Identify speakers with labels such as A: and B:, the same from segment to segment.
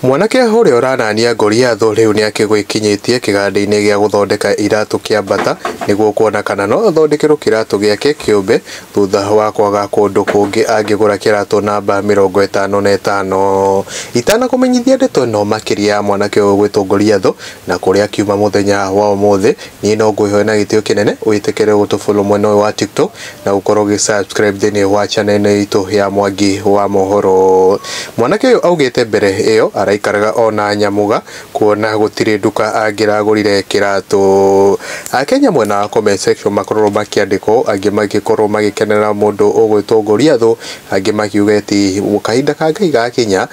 A: Mwanake ũrĩa ũranania Goliathũ rĩu nĩakĩgwĩkinyĩtie kĩganda-inĩ gĩa gũthondeka iratũ kĩa Bata nĩguo kuona kana no athondekerwo kĩratũ gĩake kĩũmbe thutha wa kwaga kũndũ kũngĩ angĩgũra kĩratũ namba 55. Itanakũmenyithia ndeto ĩno makĩria ya mwanake ũyũ ũgwĩtwo Goliathũ na kũrĩa akiuma mũthenya wa ũmũthĩ, niĩ no ngwĩhoe na gĩtĩo kĩnene wĩtĩkĩre gũtũfollow mwena ũyũ wa TikTok na gũkorwo ũgĩ subscribe thĩinĩ wa channel ĩno itũ ya Mwangi wa Mohoro. Mwanake ũyũ augĩte mbere ĩyo araikaraga ona nyamuga kuona gũtirĩ nduka angĩragũrire kĩratũ. Akenya mwena wa comment section makorwo makĩandĩkwo, angĩ magĩkorwo magĩkenera mũndũ ũgwĩtwo Goliathũ, angĩ makiuga ati kahinda ka Ngai gakinya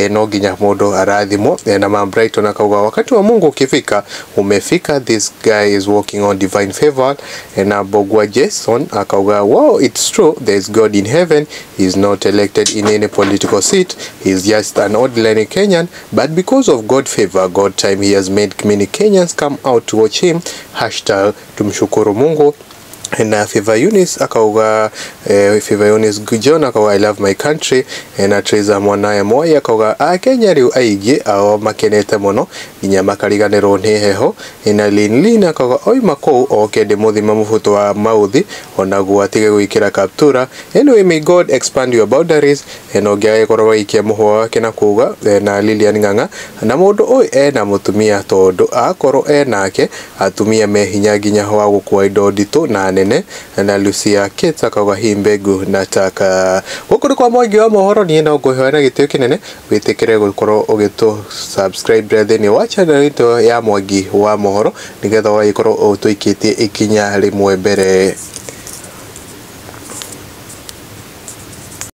A: no nginya mũndũ arathimwo. Na Mam Brighton akauga wakati wa Mungu ukifika umefika, this guy is walking on divine favor. Na Bogwa Jason akauga wow, it's true, there is God in heaven, he is not elected in any political seat, he is just an ordinary Kenyan, but because of God favor, God time, he has made many Kenyans come out to watch him, hashtag tumshukuru Mungu. Na Favor Eunice akauga Favor Eunice John akauga I love my country. Na Teresa Mwanaye Moi akauga Akenya riu aingĩ ao makenete mũno nginya makariganĩrwo nĩ heho. Na Lin Lin akauga oima kũu oke ndĩmũthima mũbuto wa mauthi onaguo atige gwĩkĩra kaptura. Anyway, may God expand your boundaries. Na ũngĩ agĩkorwo agĩikia mũhwa wake na kuga na Lilian Ng'ang'a na mũndũ ũyũ ena mũtumia tondũ akorwo enake atumia me hinya nginya wa gũkua indo nditũ na nene. Na Lucia Kate akauga hii mbegu nataka. Gũkũ nĩ kwa Mwangi wa Mohoro, niĩ no ngwĩhoya na gĩtĩo kĩnene wĩtĩkĩre gũkorwo ũgĩtũ subscribe thĩinĩ wa channel itũ ya Mwangi wa Mohoro nĩgetha ũgagĩkorwo ũtũikĩtie ikinya rĩmwe mbere.